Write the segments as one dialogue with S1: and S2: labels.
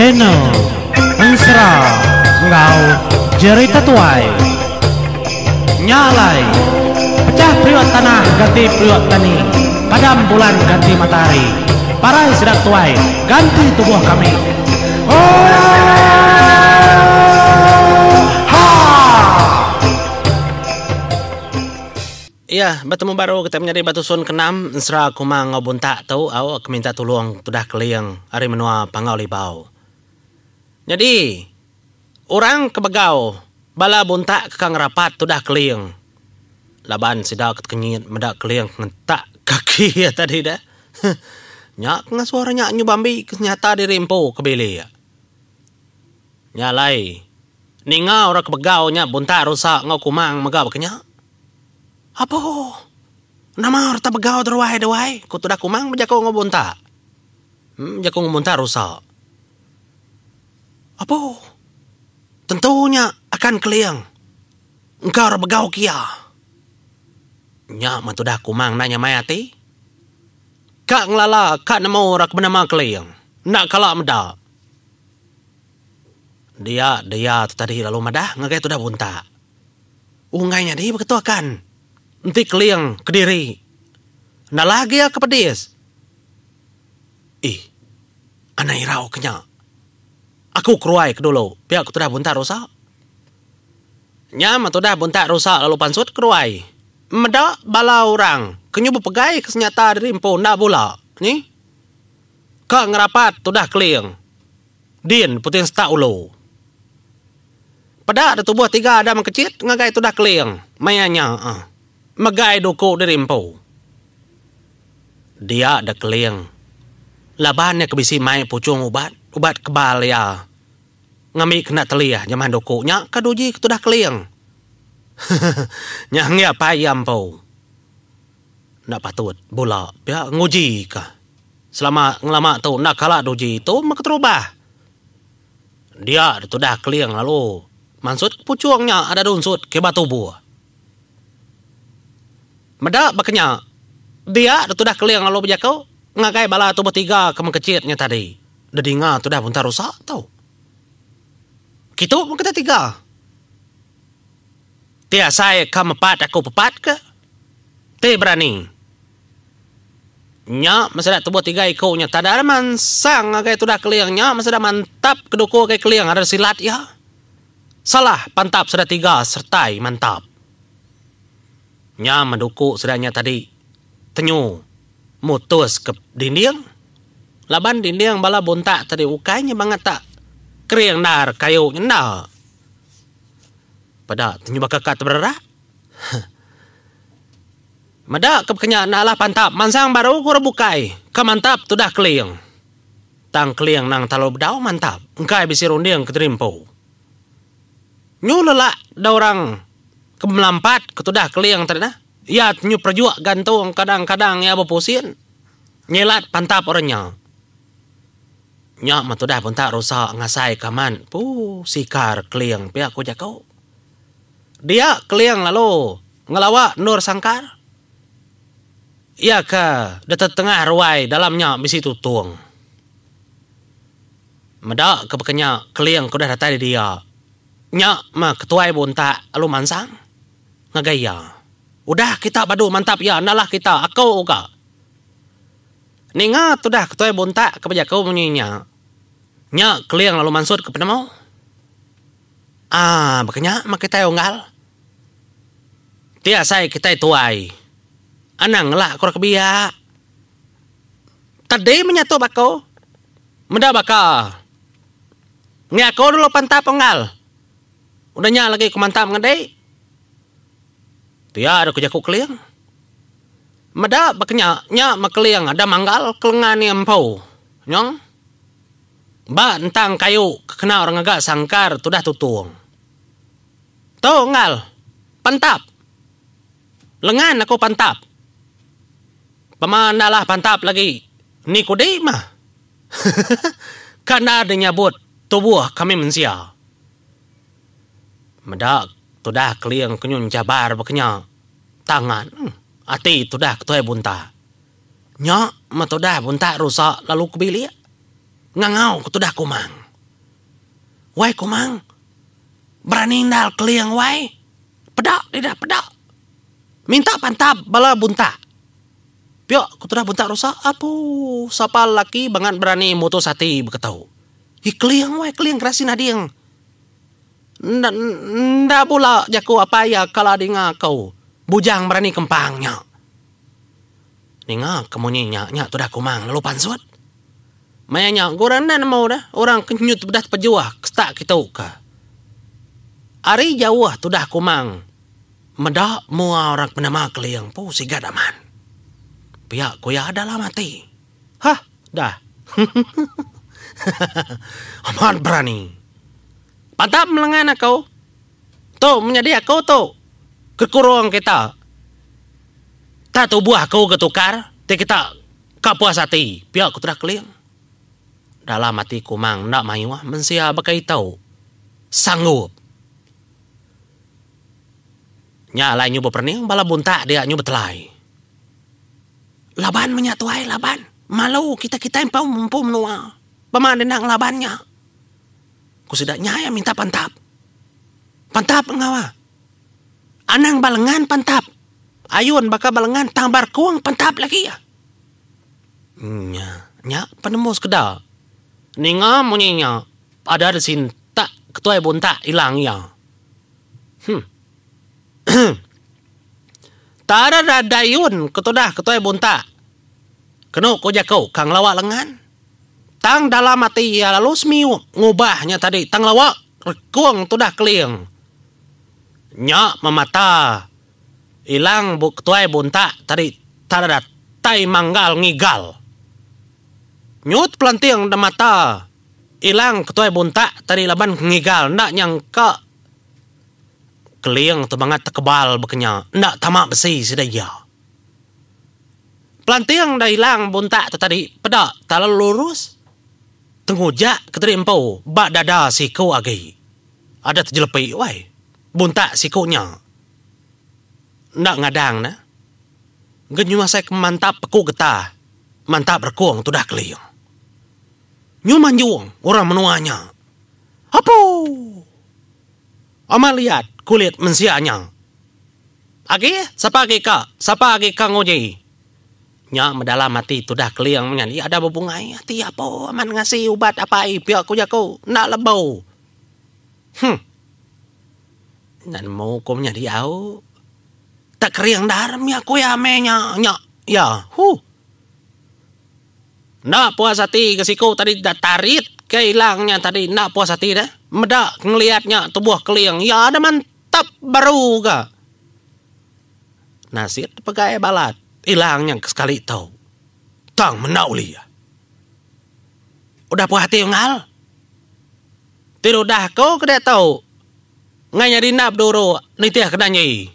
S1: Channel Ensera enggau Jerita Tuai. Nya alai, pecah periuk tanah ganti periuk tani, padam bulan ganti matahari, parai sida tuai ganti tubuh kami. Oohaa!
S2: Iya, betemu baru kitai menyadi ba tusun kenam ensera Kumang enggau Buntak tu au ke minta tulung tudah Keling ari menua Panggau Libau. Nyadi, orang ke begau bala Buntak ke ka ngerapat tudah Keling laban sida ke tekenyit meda Keling ke ngentak kaki iya tadi deh. Nya ke ngasuh orang nya nyuba ambi ke senyata diri empu ke bilik. Nya alai, ninga orang ke begau nya Buntak Rusa enggau Kumang mega baka nya. Apo. Nama reta begau teruai duai, ku tudah Kumang bejaku enggau Buntak. Em jaku enggau Buntak rusa. Apo. Tentu nya akan Keling. Engka orang begau kia. Nya meh tudah Kumang enda nyamai ati. Ka ngelala ka nemu orang ke benama Keling. Enda kala meda. Dia dia tu tadi lalu madah ngagai tudah Buntak. Unggai nyadi beketu akan enti Keling kediri enda lah agi iya ke pedis. Ih anang irau ke nya. Aku keruai ke dulu pia ku tudah buntak rusa. Nya meh tudah buntak rusa lalu pansut keruai meda bala orang ke nyu bepegai ke senyata diri empu enda bula nyi. Ka ngerapat tudah Keling. Din puting setak ulu. Peda da tubuh tiga da mengkechit ngagai tudah Keling maya nya megai duku diri empu. Dia da Keling laban iya ke bisi mai puchung ubat, ubat kebal iya ngambi kena telih jamah duku nya ka duji ke tudah Keling. Nya enggi apai iya empu. Enda patut bula pia nguji ka. Selama ngelama tu enda kala duji tu meh keterubah. Dia ditudah Keling lalu mansut ke puchung nya ada dunsut ke ba tubuh. Meda baka nya, dia ditudah Keling lalu bejaku ngagai bala tubuh tiga ke mengkechit nya tadi. Dedinga tudah bunta rusa tu. Kitu meh kita tiga. Ti asai ka mepat aku pepat ke. Ti berani. Nya meseda tubuh tiga iku nya tada mansang ngagai tudah Keling nya meseda mantap ke duku agai Keling ada silat iya. Salah pantap sida tiga sertai mantap. Nya meh duku sida nya tadi tenyu mutus ke dinding laban dinding bala buntak tadi ukai nya bangat tak kering endar kayu nya enda. Peda tenyu baka ka tebererak. Meda ke bekenya enda alah pantap mansang baru ke orang bukai ke mantap tudah Keling. Tang Keling nang talalu bedau mantap engkai bisi runding ke diri empu. Nyu lelak da orang ke melampat ke tudah Keling tadi nah. Iya nyu perejuk gantung kadang-kadang iya bepusin nyilat pantap orang nya. Nya meh tudah buntak rusa ngasai ke amat puu sikar Keling pia ku jaku. Dia Keling lalu ngelawa endur sangkar. Iya ke ditetengah ruai dalam nya bisi tutung. Meda ke baka nya Keling ke udah datai di dia. Nya meh ketuai buntak lalu mansang ngagai iya. Udah kita badu mantap iya enda lah kita aku uga. Ninga tudah ketuai buntak ke bejaku munyi nya. Nya Keling lalu mansut ke penemu. Aaa baka nya meh kitai unggal. Ti asai kitai tuai anang ngelak ke orang ke biak. Tadi meh nyatup aku meda baka ngi aku dulu pantap unggal. Udah nya lagi ku mantap ngedi. Pia deh ku jaku Keling. Meda baka nya, nya meh Keling ada manggal kelengan iya empu. Nyong. Ba entang kayu ke kena orang ngaga sangkar tudah tutung. Tu unggal. Pantap. Lengan aku pantap. Pema enda lah pantap lagi. Ni kudi mah. Ka enda deh nyabut tubuh kami mensia. Meda tudah keling ke nyun jabar baka nya tangan ati tudah ketuai buntak. Nya meh tudah buntak rusa lalu ke bilik. Ngangau ke tudah kumang. Wai Kumang. Berani endal Keling wai. Peda dida peda. Minta pantap bala buntak. Pia ku tudah buntak rusa. Apu sapa lelaki bangat berani mutus ati beketu. Hi Keling wai Keling gerasi nading. Enda enda bula jaku apai iya kala dinga aku bujang berani kempang nya. Ninga ke munyi nya nya tudah Kumang lalu pansut. Maya nya ga orang enda nemu dah orang ke nyut udah tepejuh ke setak kitu ka. Ari jauh tudah Kumang meda mua orang ke benama Keling empu sigat amat. Pia ku iya dalam ati. Hah dah. Amat berani. Pantap melengan aku. Tu menyadi aku tu. Ke kurung kita. Tak tubuh aku ke tukar ti kita ka puas ati pia ku tudah Keling. Dalam ati Kumang enda mayuh mensia baka itu. Sanggup. Nya alai nyu beperening bala buntak dia nyu betelai. Laban menya tuai laban. Malu kita kitai empu empu menua. Pema denda ngelaban nya. Ku sida nya iya minta pantap. Pantap enggau ah. Anang ba lengan pantap. Ayun baka ba lengan tang ba rekung pantap lagi ah. Nya nya penemu sekeda. Ninga munyi nya ada disintak ketuai buntak ilang iya. Huh. Tara da dayun ke tudah ketuai buntak. Kenu ku jaku ka ngelawa lengan. Tang dalam ati iya lalu semiup ngubah nya tadi tang ngelawa rekung tudah keling. Nya memata ilang bu ketuai buntak tadi tara da tai manggal ngigal. Nyut pelanting da mata ilang ketuai buntak tadi laban ngigal enda nyangka. Keling tu bangat tekebal baka nya enda tama besi sida iya. Pelanting da ilang buntak tu tadi peda talalu lurus tengujak ke tadi empu ba dada siku agi. Ada tejelepi wai buntak siku nya. Enda ngadang ne. Ga nyu asai ke mantap peku getah mantap rekung tudah Keling. Nyu manjung orang menua nya. Apoo. Amat liat kulit mensia nya. Agi sapa agi ka, sapa agi ka nguji. Nya medalam ati tudah Keling menyadi ada bebungai ati apo amat ngasi ubat apai pia ku jaku enda lebu. Huh. Enda nemu ku menyadi au. Tak kering endar mih aku iya meh nya nya iya. Huh. Enda puas ati ke siku tadi da tarit ke ilang nya tadi enda puas ati deh meda ngeliat nya tubuh keling iya da mantap baru ga. Nasit pegai balat ilang nya ke sekali tu tang menda ulih. Udah puas ati unggal ti udah aku ke diatu ngai nyadi enda beduruk nitih ke danji.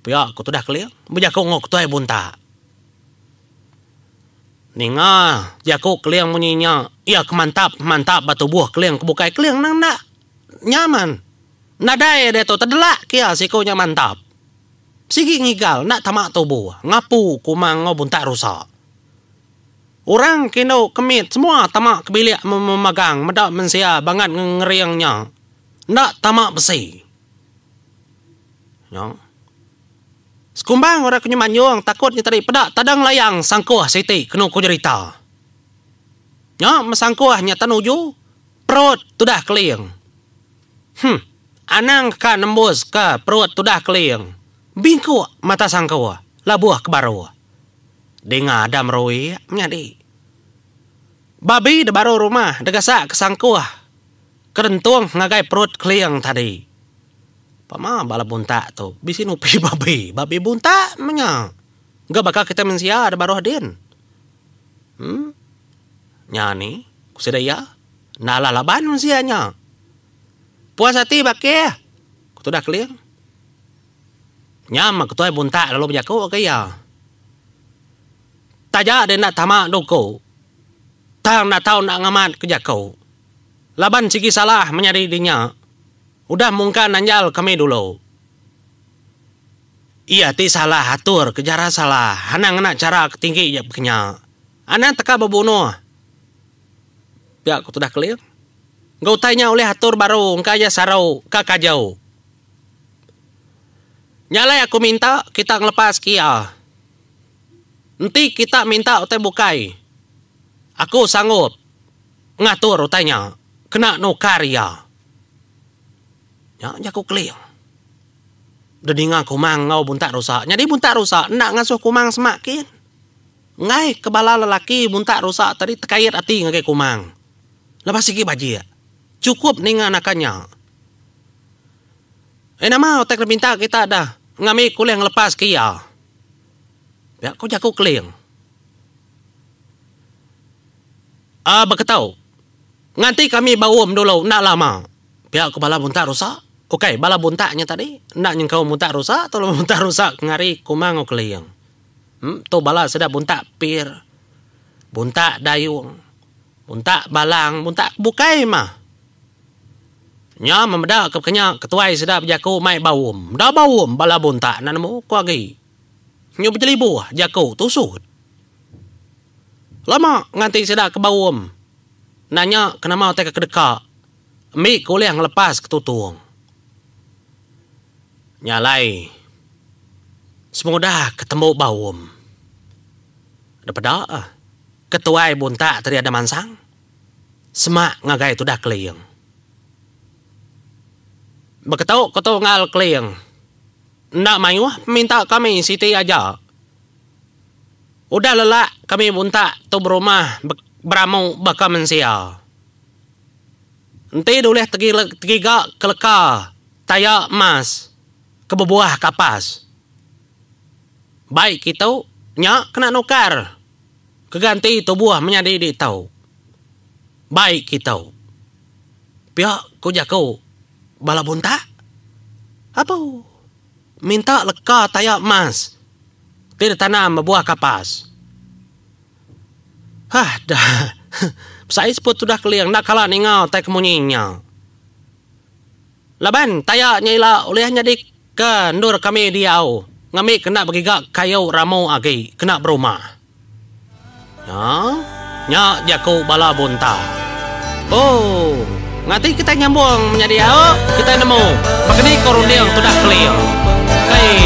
S2: Pia ku tudah keling bejaku enggau ketuai buntak. Ninga jaku Keling munyi nya, iya ke mantap mantap ba tubuh Keling ke bukai Keling nang enda nyaman. Nadai diatu tedelak ke iya siku nya mantap. Sigi ngigal enda tama tubuh ngapu kumang enggau buntak rusa. Orang ke indu ke mit semua tama ke bilik memagang meda mensia bangat ngering nya enda tama besi. Nya. Sekumbang orang ke nyemanjung takut nya tadi peda tadang layang sangkuh siti kenu ku jerita. Nya meh sangkuh nya tan uju perut tudah keling. Huh anang ka nembus ka perut tudah keling bingkuk mata sangkuh labuh ke baruh. Dinga Adam Ruik menyadi. Babi da baruh rumah da gasak ke sangkuh ke rentung ngagai perut keling tadi. Pama bala buntak tu bisi nupi babi. Babi buntak menya. Ga baka kitai mensia da baruh din. Em. Nya ni, ku sida iya. Enda alah laban mensia nya. Puas ati bakih, ku tudah Keling. Nya meh ketuai buntak lalu bejaku ke iya. Taja deh enda tama duku, tang enda tau enda ngamat ke jaku. Laban sigi salah menyadi di nya. Udah mungka nanjal kami dulu. Iya ti salah atur ke jara salah anang ngena chara ke tinggi ja baka nya. Anang teka bebunuh. Pia ku tudah Keling. Engka utai nya ulih atur baru engka iya saru ka kajau. Nya alai aku minta kita ngelepaska iya. Enti kita minta utai bukai, aku sanggup ngatur utai nya kena nukar iya. Nya jaku Keling. Dedinga Kumang enggau Buntak Rusa. Nyadi Buntak Rusa enda ngasuh Kumang semak kin. Enggai ke bala lelaki Buntak Rusa tadi tekait ati ngagai Kumang. Lepas sigi bajik. Chukup ninga naka nya. Eh nama utai ke dipinta kita dah ngambi ke ulih ngelepas ke iya. Pia ku jaku Keling. Aa beketu. Nganti kami baum dulu enda lama. Pia ku bala buntak rusa. Ukai bala buntak nya tadi enda nyengkaum buntak rusa tu laban buntak rusa ke ngari Kumang enggau Keling. Em tu bala sida buntak pir, buntak dayung, buntak balang, buntak bukai mah. Nya memeda ke kenya ketuai sida bejaku mai baum. Enda baum bala buntak enda nemu ku agi. Nyu bejelibuh jaku tusut. Lama nganti sida ke baum nanya ke nama utai ke kedeka embi ke ulih ngelepas ke tutung. Nya alai semudah ke tembu baum. Depeda ketuai buntak tadi ada mansang. Semak ngagai tudah Keling. Beketu ketu enggau Keling. Enda mayuh peminta kami siti aja. Udah lelak kami buntak tu berumah beramu baka mensia. Enti dulih tegiga ke leka taya emas ke bebuah kapas. Baik kitu nya kena nukar. Ke ganti tubuh menyadi ditu. Bai kitu. Pia ku jaku bala buntak. Apu. Minta leka taya emas ti ditanam bebuah kapas. Hah dah. Besai seput tudah keling enda kala ninga utai ke munyi nya. Laban taya nya ila ulih nyadi ke endur kami diau ngambi kena begiga kayu ramu agi kena berumah. Nya, nya jaku bala bunta. Oh, ngati kitai nyambung menyadi au, kitai nemu baka ni ko runding tudah keling. Hei.